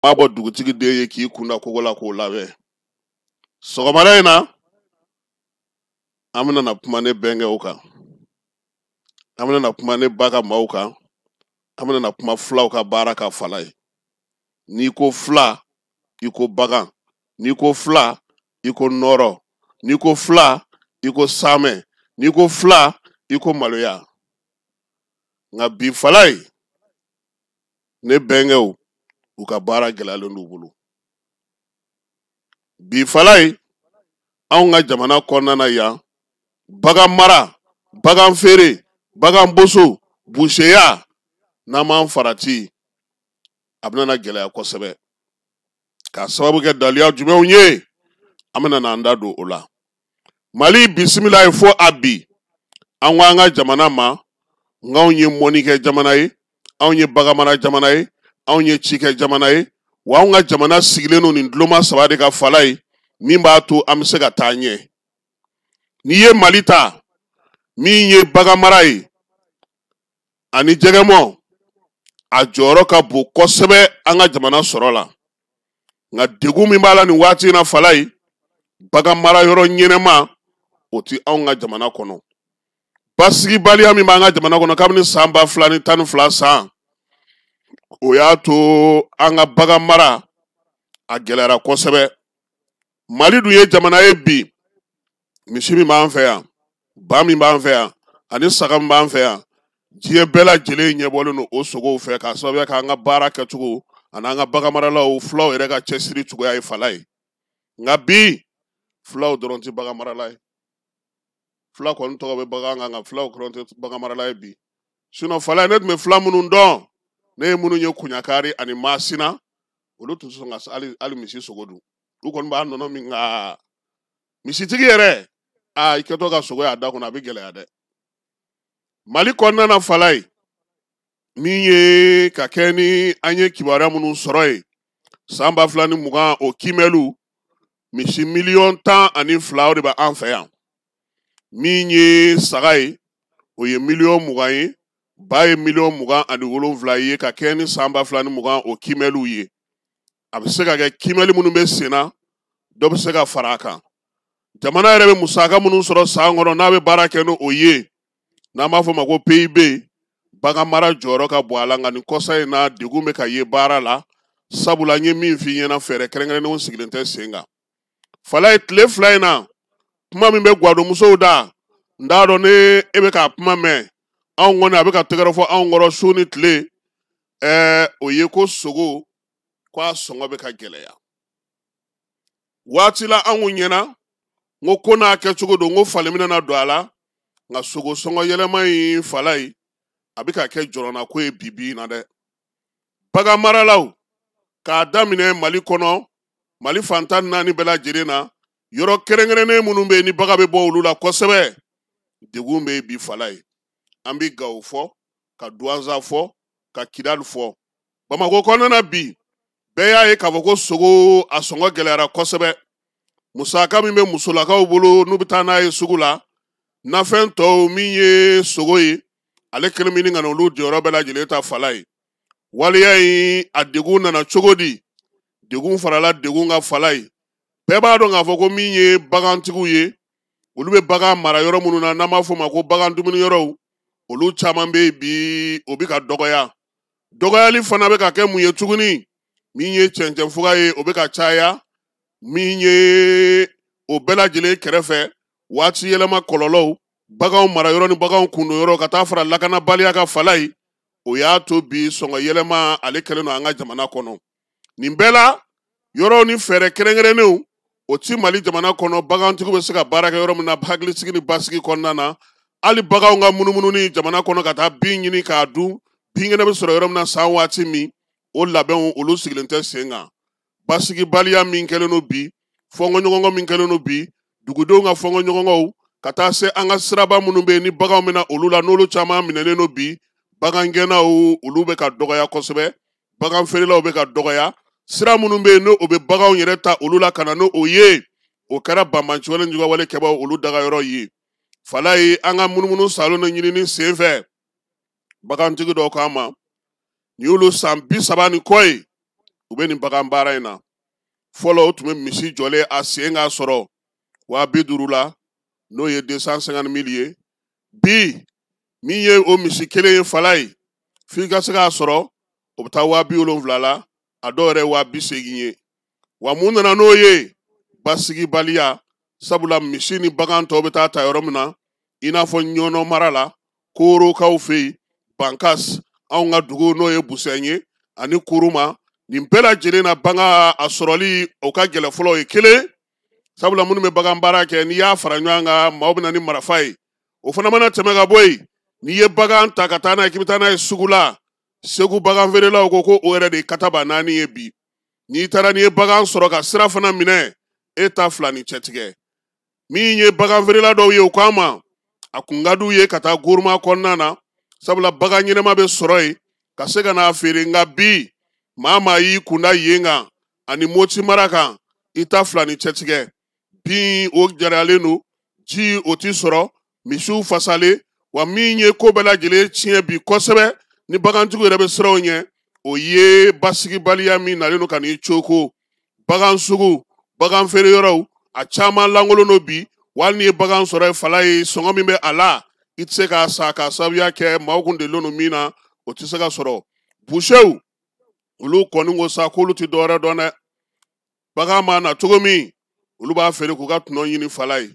B'a bɔ dugutigi den ye k'i kunda kogo la k'o labɛn. Sɔgɔmada in na, an bɛna na kuma ne bɛnkɛw kan, an bɛna na kuma ne ba ka maaw kan, an bɛna na kuma fulaw ka baara ka fala ye. N'i ko fula, i ko bagan. N'i ko fula, i ko nɔɔrɔ. N'i ko fula, i ko saamɛ. N'i ko fula, i ko maloya. Nka bi fala ye, ne bɛnkɛw, u ka baara gɛlɛyalen d'u bolo bi. Fala ye, anw ka jamana kɔnɔna na yan, bagan mara, bagan feere, bagan boso, buseya, n'an m'an farati, a bɛna na gɛlɛya kosɛbɛ. K'a sababu kɛ daliya jumɛnw ye, an bɛna n'an da don o la. Mali bisimila ye fo a bi, an ko an ka jamana ma nkanw ye mɔnikɛ jamana ye, anw ye baganmara jamana ye, anw ye cikɛ jamana ye. Wa anw ka jamana sigilen don nin duloma saba de ka fala ye, min b'a to an bɛ se ka taa ɲɛ. N'i ye Mali ta, min ye baganmara ye ani jɛgɛmɔ, a jɔyɔrɔ ka bon kosɛbɛ an ka jamana sɔrɔ la. Nka degun min b'a la nin waati in na, fala ye, bagan mara yɔrɔ ɲɛnɛma o ti anw ka jamana kɔnɔ. Basigibaliya min b'an ka jamana kɔnɔ kabini san 2012 san, o y'a to an ka bagan mara a gɛlɛyara kosɛbɛ. Mali dun ye jamana ye bi, misi min b'an fɛ yan, ba min b'an fɛ yan, ani saga min b'an fɛ yan, diɲɛ bɛɛ lajɛlen ɲɛbɔlen don o sogow fɛ, k'a sababuya k'an ka baara kɛcogo ani an ka baganmaralaw fulaw yɛrɛ ka cɛsiri cogoya ye fala ye. Nka bi, fulaw dɔrɔn tɛ baganmarala ye. Fula kɔni tɔgɔ bɛ bagan kan, nka fulaw dɔrɔn tɛ baganmarala ye bi. Sinon fala ye, ne tun bɛ fula minnu dɔn, ne ye minnu ye Kuɲakari ani Masina, olu tun tɛ sɔn ka hali misi sogo dun. U kɔni b'a nɔnɔ min, nka misitigi yɛrɛ, aa, i kɛtɔ ka sogo y'a da kɔnɔ, a bɛ gɛlɛya dɛ. Mali kɔnɔna na, fala ye, min ye ka kɛ ni an ye kibaruya minnu sɔrɔ ye san 2020, o kiimɛliw, misi miliyɔn 12, o de bɛ an fɛ yan. Min ye saga ye, o ye miliyɔn 20 ye. Ba ye miliyɔn 27 ye, ka kɛ ni san 2020 o kiimɛliw ye. A bɛ se ka kɛ kiimɛli minnu bɛ sen na, dɔ bɛ se ka fara a kan. Jamana yɛrɛ bɛ musaka minnu sɔrɔ san kɔnɔ, n'a bɛ baara kɛ n'o ye, n'an b'a fɔ o ma ko PIB, bagan mara jɔyɔrɔ ka bon a la. Nka nin kɔsa in na, degun bɛ ka ye baara la, sabula n ye min f'i ɲɛna, fɛɛrɛ kɛrɛnkɛrɛnnenw sigilen tɛ sen kan. Fala ye, tile 2 in na, kuma min bɛ gwadonmusow da, n t'a dɔn ne e bɛ k'a kuma mɛn. Anw kɔni, a bɛ ka tɛgɛrɛ fɔ anw kɔrɔ su ni tile. O ye ko sogo, ko a sɔngɔ bɛ ka gɛlɛya. Waati la, anw ɲɛna n ko ko n'a kɛcogo don, n ko falen bɛna na don a la. Nka sogo sɔngɔ yɛlɛma in, fala ye, a bɛ ka kɛ jɔrɔnako ye bi bi in na dɛ. Bagan maralaw, k'a daminɛ Mali kɔnɔ, Mali fan 14 bɛɛ lajɛlen na, yɔrɔ kɛrɛnkɛrɛnnen minnu bɛ yen ni bagan bɛ bɔ olu la kosɛbɛ, degun bɛ yen bi, fala ye. An bɛ Gawo fɔ, ka Duwanza fɔ, ka Kidali fɔ. Bamakɔ kɔnɔna na bi, bɛɛ y'a ye k'a fɔ ko sogo a sɔngɔ gɛlɛyara kosɛbɛ. Musaka min bɛ musolakaw bolo n'u bɛ taa n'a ye sugu la, nafɛn tɔw, min ye sogo ye, ale kelen bɛ ɲini ka na olu jɔyɔrɔ bɛɛ lajɛlen ta, fala ye. Waleya in, a degun nana cogo di? Degun farala degun ka, fala ye. Bɛɛ b'a dɔn k'a fɔ ko min ye bagantigiw ye, olu bɛ bagan mara yɔrɔ minnu na, n'an b'a fɔ o ma ko bagan dumuni yɔrɔw, olu caman bɛ yen bi, o bɛ ka dɔgɔya. Dɔgɔyali fana bɛ ka kɛ mun ye tuguni? Min ye cɛncɛnfuga ye, o bɛ ka caya. Min ye o bɛɛ lajɛlen kɛrɛfɛ, waati yɛlɛma kɔlɔlɔw, baganw mara yɔrɔ ni baganw kundon yɔrɔ, ka taa fara lakanabaliya ka, fala ye, o y'a to bi sɔngɔ yɛlɛma ale kɛlen don an ka jamana kɔnɔ. Nin bɛɛ la, yɔrɔw ni fɛɛrɛ kɛrɛnkɛrɛnnenw o ti Mali jamana kɔnɔ, bagantigiw bɛ se ka baara kɛ yɔrɔ min na hakilisigi ni basigi kɔnɔna na. Hali baganw ka munumunu jamana kɔnɔ ka taa bin ɲini k'a dun, binkɛnɛ bɛ sɔrɔ yɔrɔ min na san waati min, o labɛnw, olu sigilen tɛ sen kan. Basigibaliya min kɛlen don bi, fɔnkɔɲɔgɔnkɔ min kɛlen don bi, dugudenw ka fɔnkɔɲɔgɔnkɔw, ka taa se an ka siraba minnu bɛ yen ni baganw bɛ na olu la, n'olu caman minɛnen don bi, bagangɛnnaw olu bɛ ka dɔgɔya kosɛbɛ, bagan feerelaw bɛ ka dɔgɔya. Sira minnu bɛ yen n'o bɛ baganw yɛrɛ ta olu la ka na n'o ye, o kɛra banbanciwale jugawale kɛbaaw olu dagayɔrɔ ye. Fala ye, an ka munumunu salo ni ɲinini sen fɛ, bagantigi dɔw k'an ma, nin y'olu san 30 ni kɔ ye. U bɛ nin bagan baara in na. Fɔlɔ, o tun bɛ misi jɔlen a sen k'a sɔrɔ 50 000 la, n'o ye 250 000 ye. Bi, min ye o misi kelen ye fala ye, f'i ka se k'a sɔrɔ, o bɛ taa 70 000 la, a dɔw yɛrɛ ye 80 000 ye. Wa mun nana n'o ye? Basigibaliya. Sabula misi ni bagan tɔw bɛ taa ta yɔrɔ min na, i n'a fɔ Ɲɔnɔ mara la, Korokaw fɛ yen, Bankas, anw ka dugu n'o ye Busɛn ye, ani Kuruma, nin bɛɛ lajɛlen na, bagan a sɔrɔli o ka gɛlɛ fɔlɔ ye kelen. Sabula minnu bɛ bagan baara kɛ, n'i y'a fara ɲɔgɔn kan, maaw bɛ na ni marifa ye. O fana mana tɛmɛ ka bɔ yen, n'i ye bagan ta ka taa n'a ye k'i bɛ taa n'a ye sugu la, Segu bagan feerelaw ko ko o yɛrɛ de ye kataba naani ye bi. N'i taara, n'i ye bagan sɔrɔ ka sira fana minɛ, e ta fila ni cɛtigɛ. Min ye bagan feerela dɔw ye, u k'a ma a kun ka d'u ye ka taa Guruma kɔnɔna na, sabula bagan ɲɛnama bɛ sɔrɔ yen ka se ka n'a feere. Nka bi, maa maa y'i kunda yen kan ani Moti mara kan, i ta fila ni cɛtigɛ. Bin o jarayalen don, ji o ti sɔrɔ, misiw fasalen. Wa min ye ko bɛɛ lajɛlen tiɲɛ bi kosɛbɛ ni bagantigiw yɛrɛ bɛ siran o ɲɛ, o ye basigibaliya min nalen don ka n'i coko. Bagan sugu, bagan feere yɔrɔw, a caman lankolon don bi. Wali n'i ye bagan sɔrɔ ye fala ye, sɔngɔ min bɛ a la, i tɛ se k'a san, k'a sababuya kɛ maaw kun delilen don min na, o tɛ se ka sɔrɔ. Busew, olu kɔni ko sa k'olu tɛ dɔwɛrɛ dɔn dɛ, bagan ma na cogo min, olu b'a feere k'u ka tɔnɔ ɲini fala ye.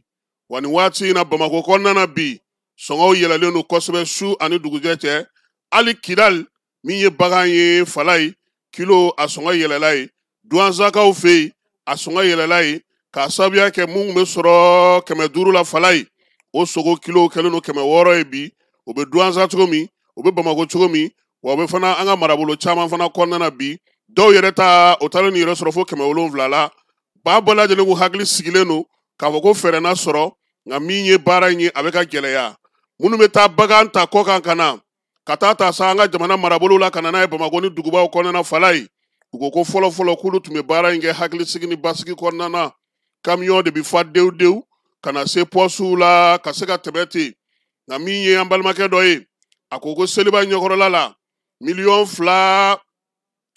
Wa nin waati in na, Bamakɔ kɔnɔna na bi, sɔngɔw yɛlɛlen don kosɛbɛ su ani dugujɛ cɛ. Hali Kidali, min ye bagan ye fala ye, kilo a sɔngɔ yɛlɛla ye. Duwanzakaw fɛ yen, a sɔngɔ yɛlɛla ye, k'a sababuya kɛ mun bɛ sɔrɔ 500 la fala ye, o sogo kilo kɛlen don 600 ye bi. O bɛ Duwanza cogo min, o bɛ Bamakɔ cogo min, wa o bɛ fana an ka marabolo caman fana kɔnɔna na bi. Dɔw yɛrɛ ta o taalen yɛrɛ sɔrɔ fo 700 la. Ba bɛɛ lajɛlen k'u hakili sigilen don k'a fɔ ko fɛɛrɛ na sɔrɔ, nka min ye baara in ye, a bɛ ka gɛlɛya. Minnu bɛ taa bagan ta kɔkan ka na ka taa ta sa an ka jamana marabolo la ka na n'a ye Bamakɔ ni dugubaw kɔnɔna fala ye, u ko ko fɔlɔ fɔlɔ k'olu tun bɛ baara in kɛ hakilisigi ni basigi kɔnɔna na. Kamiyɔn de bɛ fa dewu dewu ka na se pɔsiw la ka se ka tɛmɛ ten. Nka min ye an balimakɛ dɔ ye, a ko ko seliba ɲɛkɔrɔla la, 2.5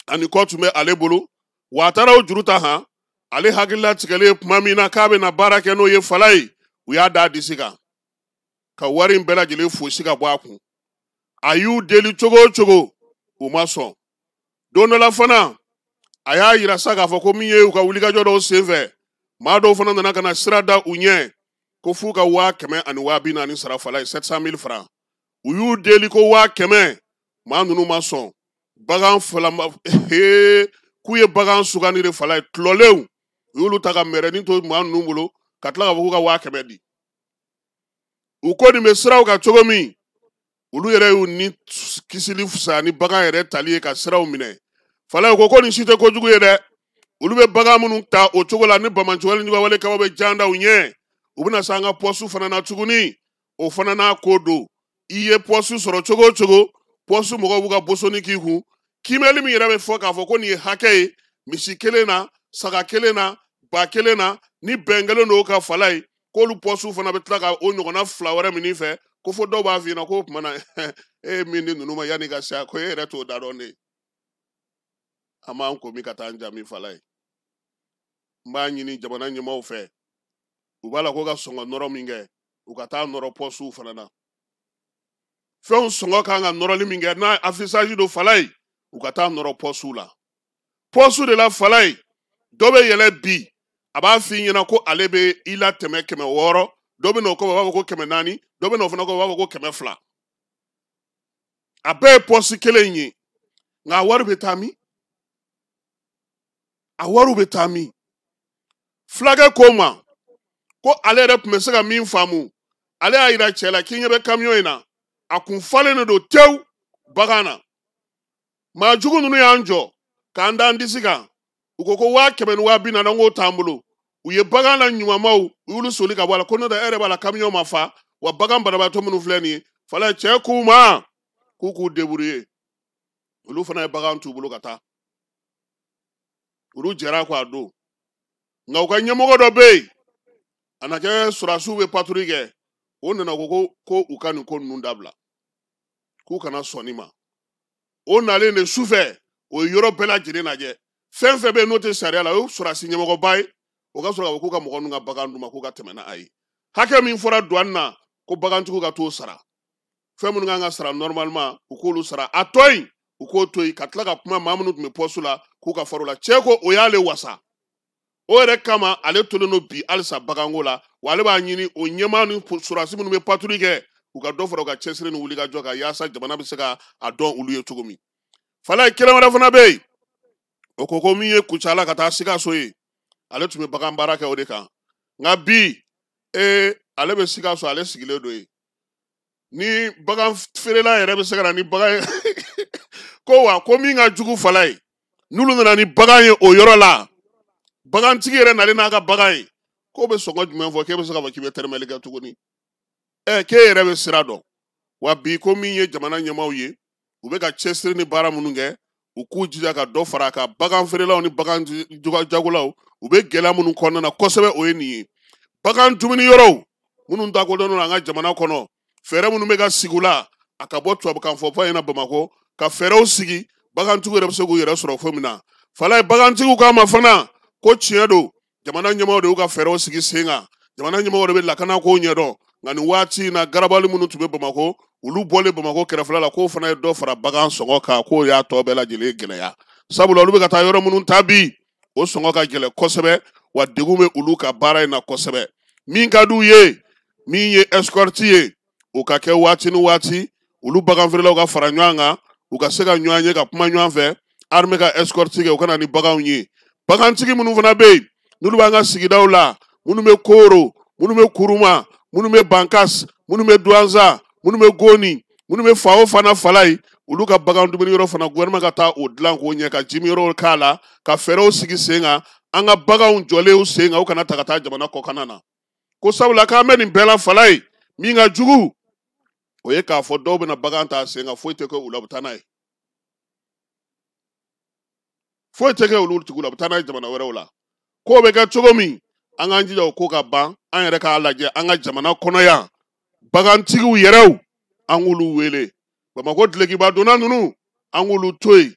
miliyɔn tun bɛ ale bolo, wa a taara o juru ta han. Ale hakilila tigɛlen tuma min na k'a bɛna baara kɛ n'o ye fala ye, u y'a da disi kan ka wari in bɛɛ lajɛlen fosi ka bɔ a kun. A y'u deli cogo o cogo, u ma sɔn. Don dɔ la fana, a y'a yira sa k'a fɔ ko min ye u ka wulikajɔ dɔw senfɛ, maa dɔw fana nana ka na sira da u ɲɛ ko f'u ka 100 000 ani 40 000 sara fala ye, 700 000 francs. U y'u deli ko 100 000, maa ninnu ma sɔn. Bagan fila k'u ye bagan sugandi de fala ye, tulɔlenw, u y'olu ta ka mɛrɛnin to maa ninnu bolo ka tila k'a fɔ k'u ka 100 000 di. U ko nin bɛ siraw kan cogo min, olu yɛrɛ y'u ni kisili fisaya ni bagan yɛrɛ tali ye ka siraw minɛ fala ye. Ko ko nin si tɛ kojugu ye dɛ. Olu bɛ bagan minnu ta o cogo la ni bamanci wale wale kaba bɛ jan da u ɲɛ, u bɛna se an ka pɔsu fana na tuguni. O fana n'a ko don. I ye pɔsu sɔrɔ cogo o cogo, pɔsu mɔgɔw b'u ka bosoni k'i kun. Kiimɛli min yɛrɛ bɛ fɔ k'a fɔ ko nin ye hakɛ ye misi kelen na, saga kelen na, ba kelen na, ni bɛn kelen don ka fala ye, k'olu pɔsu fana bɛ tila ka o ɲɔgɔnna fila wɛrɛ min fɛ, ko fo dɔw b'a f'i ɲɛna k'o tuma na e ye min di ninnu ma yanni ka se, ko e yɛrɛ t'o da dɔn de. An b'an ko min ka taa an jaabi fala ye. N b'a ɲini jamana ɲɛmaaw fɛ, u b'a la ko ka sɔngɔ nɔrɔ min kɛ, u ka taa nɔrɔ pɔsuw fana na. Fɛnw sɔngɔ kan ka nɔrɔli min kɛ n'a affichage don fala ye, u ka taa nɔrɔ pɔsuw la, pɔsu de la fala ye. Dɔ bɛ yɛlɛ bi, a b'a f'i ɲɛna ko ale bɛ i la tɛmɛ 600, dɔ bɛ na o kɔfɛ, o b'a fɔ ko 400, dɔ bɛ na o fana kɔfɛ, o b'a fɔ ko 200. A bɛɛ ye pɔsi kelen in ye, nka a wari bɛ taa min? A wariw bɛ taa min? Fulakɛ ko ma ko ale yɛrɛ tun bɛ se ka min faamu, ale y'a yira cɛ la k'i ɲɛ bɛ kamiyɔn in na, a kun falen de don tewu bagan na. Maa jugu ninnu y'an jɔ k'an d'an disi kan, u ko ko 100 000 ni 40 000, an k'o t'an bolo. U ye bagan la ɲumanmaw, u y'olu soli ka bɔ a la, ko n'o tɛ e yɛrɛ b'a la kamiyɔn ma fa wa. Bagan banabaatɔ minnu filɛ nin ye fala, cɛ k'u ma k'u k'u débrouiller. Olu fana ye bagan t'u bolo ka taa, olu jɛra ko a don. Nka u ka ɲɛmɔgɔ dɔ bɛ yen, a na kɛ sɔrɔdasiw bɛ patrouille kɛ, o nana ko ko u ka nin ko ninnu dabila, k'u kana sɔn nin ma. O nalen de sufɛ, o ye yɔrɔ bɛɛ lajɛlen lajɛ. Fɛn fɛn bɛ yen n'o tɛ sariya la, o ye sɔrɔdasi ɲɛmɔgɔba ye, o ka sɔrɔ k'a fɔ k'u ka mɔgɔ ninnu ka bagan d'u ma k'u ka tɛmɛ n'a ye. Hakɛ min fɔra douane na ko bagantigiw ka t'o sara, fɛn minnu kan ka sara normalement u k'olu sara, a tɔ in u k'o to yen, ka tila ka kuma maa minnu tun bɛ poste la k'u ka far'u la. Cɛ ko o y'ale wasa, o yɛrɛ kama ale tolen don bi halisa baganko la, wa ale b'a ɲini o ɲɛmaa ni sɔrɔdasi minnu bɛ patrouille kɛ, u ka dɔ fara u ka cɛsiri ni wulikajɔ kan yaasa jamana bɛ se ka a dɔn olu ye cogo min. Falaye, kelen wɛrɛ fana bɛ yen, o ko ko min ye Kucala ka taa Sikaso ye, ale tun bɛ bagan baara kɛ o de kan, nka bi ale bɛ Sikaso, ale sigilen don yen. Ni bagan feerela yɛrɛ bɛ se ka na ni bagan ye ko wa ko min ka jugu Falaye, n'olu nana ni bagan ye o yɔrɔ la, bagantigi yɛrɛ nalen n'a ka bagan ye, k'o bɛ sɔngɔ jumɛn fɔ k'e bɛ se k'a fɔ k'i bɛ tɛrɛmɛli kɛ tuguni? K'e yɛrɛ bɛ sira dɔn. Wa bi ko min ye jamana ɲɛmaaw ye, u bɛ ka cɛsiri ni baara minnu kɛ, u k'u jija ka dɔ fara a kan. Bagan feerelaw ni bagan jagolaw, u bɛ gɛlɛya minnu kɔnɔna na kosɛbɛ, o ye nin ye. Bagan dumuni yɔrɔw minnu dakodɔnnen don an ka jamana kɔnɔ, fɛɛrɛ minnu bɛ ka sigi u la, a ka bɔ tubabukan fɔ fɔ ɲɛna Bamakɔ, ka fɛɛrɛw sigi bagantigiw yɛrɛ bɛ se k'u yɛrɛ sɔrɔ fo min na. Falaye, bagantigiw k'a ma fana ko tiɲɛ don, jamana ɲɛmaaw de y'u ka fɛɛrɛw sigi sen kan, jamana ɲɛmaaw de bɛ lakana kow ɲɛdɔn, nka nin waati in na garabali minnu tun bɛ Bamakɔ, olu bɔlen Bamakɔ kɛrɛfɛla la, k'o fana ye dɔ fara bagan sɔngɔ kan, k'o y'a tɔ bɛɛ lajɛlen gɛlɛya, sabula olu bɛ ka taa yɔrɔ minnu ta bi, o sɔngɔ ka gɛlɛn kosɛbɛ, wa degun bɛ olu ka baara in na kosɛbɛ. Min ka d'u ye, min ye escorte ye, o ka kɛ waati ni waati, olu baganfeerelaw ka fara ɲɔgɔn kan, u ka se ka ɲɔgɔn ye ka kuma ɲɔgɔn fɛ, armée ka escorte kɛ, u ka na ni baganw ye. Bagantigi minnu fana bɛ yen, n'olu b'an ka sigidaw la, minnu bɛ Koro, minnu bɛ Kuruma, minnu bɛ Bankas, minnu bɛ Duwanza, minnu bɛ Goni, minnu bɛ fan o fan na Falaye, olu ka bagan dumuni yɔrɔ fana, gouvernement ka taa o dilan k'o ɲɛ, ka jimi yɔrɔw k'a la, ka fɛɛrɛw sigi sen kan, an ka baganw jɔlenw sen kan, u kana ta ka taa jamana kɔkanna na. Ko sabula k'an bɛ nin bɛɛ la Falaye, min ka jugu, o ye k'a fɔ dɔw bɛna bagan ta sen kan, foyi tɛ kɛ u la, u bɛ taa n'a ye, foyi tɛ kɛ olu tigiw la, u bɛ taa n'a ye jamana wɛrɛw la. K'o bɛ kɛ cogo min, an k'an jija o ko ka ban, an yɛrɛ k'a lajɛ an ka jamana kɔnɔ yan, bagantigiw yɛrɛw, an k'olu wele, Bamakɔ dulokiba donna ninnu, an k'olu to yen,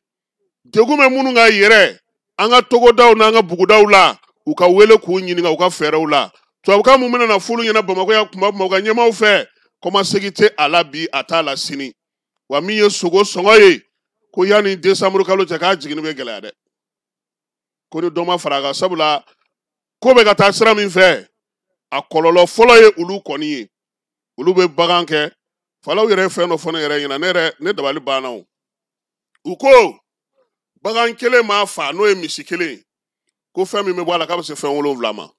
degun bɛ minnu ka yɛrɛ an ka togodaw n'an ka bugudaw la, u ka wele k'u ɲininka u ka fɛɛrɛw la. Tubabukan mun bɛna na f'olu ɲɛna Bamakɔ yan kuma kuma u ka ɲɛmaaw fɛ, kɔmasegin tɛ a la bi, a t'a la sini. Wa min ye sogo sɔngɔ ye, ko yanni desanburu kalo cɛ k'a jiginni bɛ gɛlɛya dɛ, ko ni dɔ ma fara a kan, sabula ko bɛ ka taa sira min fɛ, a kɔlɔlɔ fɔlɔ ye olu kɔni ye, olu bɛ bagan kɛ. Falaw yɛrɛ ye fɛn dɔ fɔ ne yɛrɛ ɲɛna, ne yɛrɛ ne dabali banna o. U ko bagan kelen maa fa, n'o ye misi kelen ye, ko fɛn min bɛ bɔ a la k'a bɛ se fɛn 7 ma,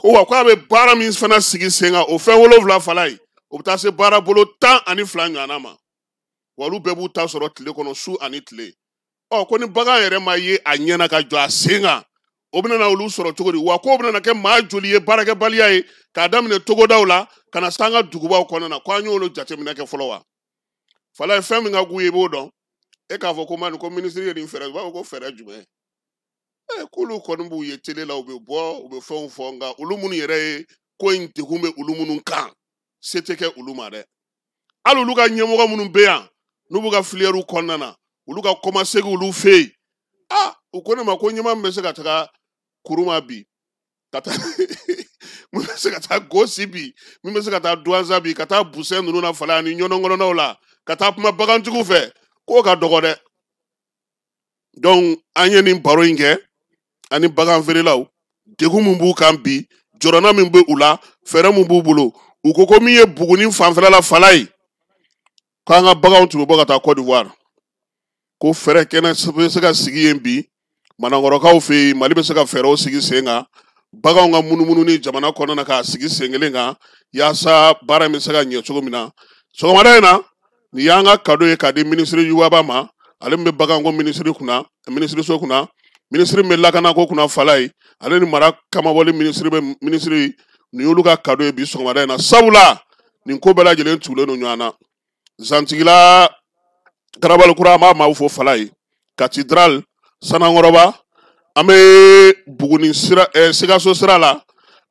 ko wa k'a bɛ baara min fana sigi sen kan, o fɛn 7 fala ye, o bɛ taa se baara bolo 12 ɲɔgɔnna ma, wa olu bɛɛ b'u ta sɔrɔ tile kɔnɔ, su ani tile. Ɔ ko ni bagan yɛrɛ ma ye a ɲɛna ka jɔ a sen kan, o bɛna na olu sɔrɔ cogo di? Wa k'o bɛna na kɛ maa joli ye baarakɛbaliya ye, k'a daminɛ togodaw la ka na se an ka dugubaw kɔnɔna na, ko an y'olu jateminɛ kɛ fɔlɔ wa? Falaye, fɛn min ka k'u ye i b'o dɔn. E k'a fɔ ko mani ko minisiri ye nin fɛɛrɛ, u b'a fɔ ko fɛɛrɛ jumɛn? K'olu kɔni b'u ye tele la, u bɛ bɔ, u bɛ fɛnw fɔ, nka olu minnu yɛrɛ ye ko in degun bɛ olu minnu kan, se tɛ kɛ olu ma dɛ. Hali olu ka ɲɛmɔgɔ minnu bɛ yan, n'u b'u ka filiɛriw kɔnɔna na, olu ka kɔmasegin olu fɛ yen. U ko ne ma ko ɲɛmaa min bɛ se ka taga Kuruma bi, ka taa min bɛ se ka taa Gosi bi, min bɛ se ka taa Duwanza bi, ka taa Busɛn ninnu na Fala ani Ɲɔnɔ kɔnɔnaw la, ka taa kuma bagantigiw fɛ, k'o ka dɔgɔ dɛ. Donc an ye nin baro in kɛ ani bagan feerelaw, degun min b'u kan bi, jɔrɔna min bɛ u la, fɛɛrɛ min b'u bolo. U ko ko min ye Buguni fanfɛla la Fala ye, k'an ka baganw tun bɛ bɔ ka taa Côte d'Ivoire, ko fɛɛrɛ kɛnɛ bɛ se ka sigi yen bi Manankɔrɔkaw fɛ yen, Mali bɛ se ka fɛɛrɛw sigi sen kan, baganw ka munumunu ni jamana kɔnɔna na k'a sigi sen kelen kan, yaasa baara in bɛ se ka ɲɛ cogo min na. Sɔgɔmada in na, nin y'an ka kado ye k'a di minisiri Yuwaba ma, ale min bɛ baganko minisiri kunna, minisiriso kunna, minisiri min bɛ lakanako kunna Falaye, ale ni mara kamabɔli minisiri bɛ minisiri, nin y'olu ka kado ye bi sɔgɔmada in na, sabula nin ko bɛɛ lajɛlen tugulen don ɲɔgɔn na. Zantigila Garabali kura, an b'a maaw fo Falaye, Katidral Sanankɔrɔba, an bɛ Buguni sira, Sikaso sira la,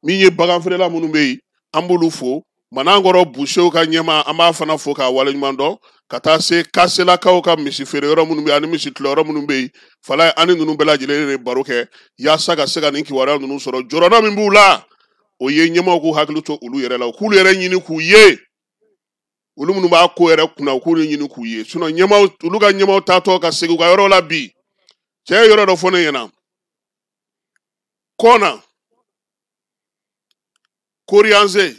min ye bagan feerela minnu bɛ yen, an b'olu fo. Manankɔrɔ busew ka ɲɛma, an b'a fana fo k'a waleɲuman dɔn, ka taa se kaselakaw ka misi feere yɔrɔ minnu bɛ yen ani misi tila yɔrɔ minnu bɛ yen. Falaye, an ni ninnu bɛɛ lajɛlen de baro kɛ yaasa ka se ka nin kibaruya ninnu sɔrɔ. Jɔrɔna min b'u la, o ye ɲɛmaaw k'u hakili to olu yɛrɛ la, u k'olu yɛrɛ ɲini k'u ye, olu minnu b'a ko yɛrɛ kunna, u k'olu ɲini k'u ye. Sinon ɲɛmaaw, olu ka ɲɛmaaw taatɔ ka segin u ka yɔrɔ la bi, cɛ ye yɔrɔ dɔ fɔ ne ɲɛna, Kɔna Koriyanze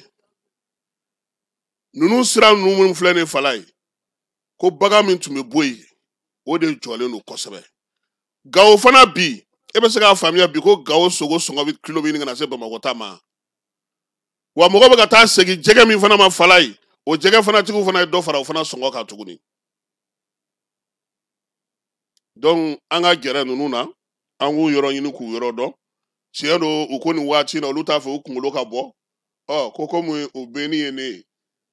ninnu sira ninnu minnu filɛ nin Falaye, ko bagan min tun bɛ bɔ yen, o de jɔlen don kosɛbɛ. Gawo fana bi, e bɛ se k'a faamuya bi ko Gawo sogo sɔngɔ bɛ kilo bɛ ɲini ka na se Bamakɔ ta ma. Wa mɔgɔ bɛ ka taa segin jɛgɛ min fana ma Falaye, o jɛgɛ fana tigiw fana ye dɔ fara o fana sɔngɔ kan tuguni. Donc an ka gɛrɛ ninnu na, an k'u yɔrɔ ɲini k'u yɔrɔ dɔn. Tiɲɛ don, u ko nin waati in na olu t'a fɛ u kunkolo ka bɔ. Ɔ ko komi o bɛ ni ye ne ye,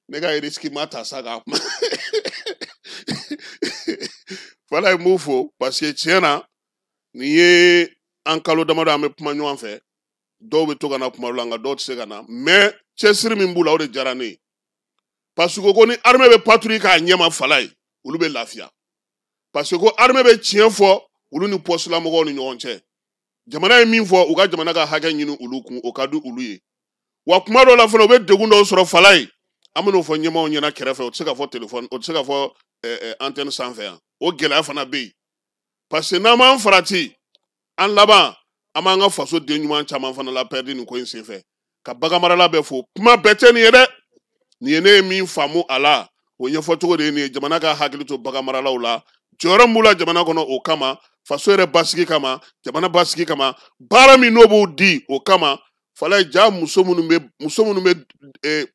ne ka risque ma ta sa k'a kuma. Falaye, n b'u fo parce que tiɲɛ na nin ye an kalo damadɔ an bɛ kuma ɲɔgɔn fɛ. Dɔw bɛ to ka na kuma dɔ la, nka dɔw tɛ se ka na, mais cɛsiri min b'u la, o de diyara ne ye, parce que ko ni armée bɛ patrouille k'a ɲɛma Falaye, olu bɛ lafiya, parce que ko armée bɛ tiɲɛ fɔ olu ni pɔsilamɔgɔw ni ɲɔgɔn cɛ. Jamana ye min fɔ, u ka jamana ka hakɛ ɲini olu kun, o ka di olu ye. Wa kuma dɔw la fana, u bɛ degun dɔw sɔrɔ Falaye, an bɛn'o fɔ ɲɛmaaw ɲɛna kɛrɛfɛ, o tɛ se ka fɔ telefɔni, o tɛ se ka fɔ antenne sanfɛ yan. O gɛlɛya fana bɛ yen, parce que n'an m'an farati, an laban an b'an ka faso den ɲuman caman fana la pɛridi nin ko in senfɛ. Ka baganmarala bɛɛ fo, kuma bɛɛ tɛ nin ye dɛ, nin ye ne ye min faamu a la, o ɲɛfɔcogo de ye nin ye. Jamana ka hakili to baganmaralaw la, jɔyɔrɔ min b'u la jamana kɔnɔ, o kama, faso yɛrɛ basigi kama, jamana basigi kama, baara min n'o b'u di o kama. Falaye, ja muso minnu bɛ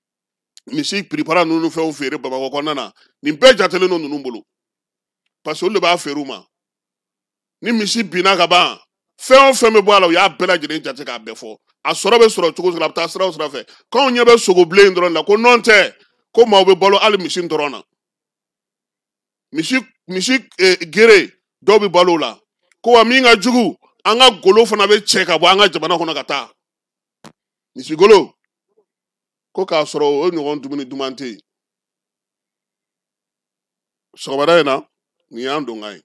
misi piripara ninnu fɛnw feere Bamakɔ kɔnɔna na, nin bɛɛ jatelen don ninnu bolo, parce que olu de b'a feere u ma. Ni misi binna ka ban, fɛn o fɛn bɛ bɔ a la, u y'a bɛɛ lajɛlen jate k'a bɛɛ fɔ. A sɔrɔ bɛ sɔrɔ cogo o cogo, a bɛ taa sira o sira fɛ, k'anw ɲɛ bɛ sogo bilen in dɔrɔn la, ko nɔn tɛ, ko maaw bɛ balo hali misi dɔrɔn na. Misi gere dɔw bɛ balo o la. Ko wa min ka jugu, an ka golo fana bɛ cɛ ka bɔ an ka jamana kɔnɔ ka taa misigolo, ko k'a sɔrɔ o ɲɔgɔn dumuni duman tɛ yen. Sɔgɔmada in na, nin y'an donkan ye.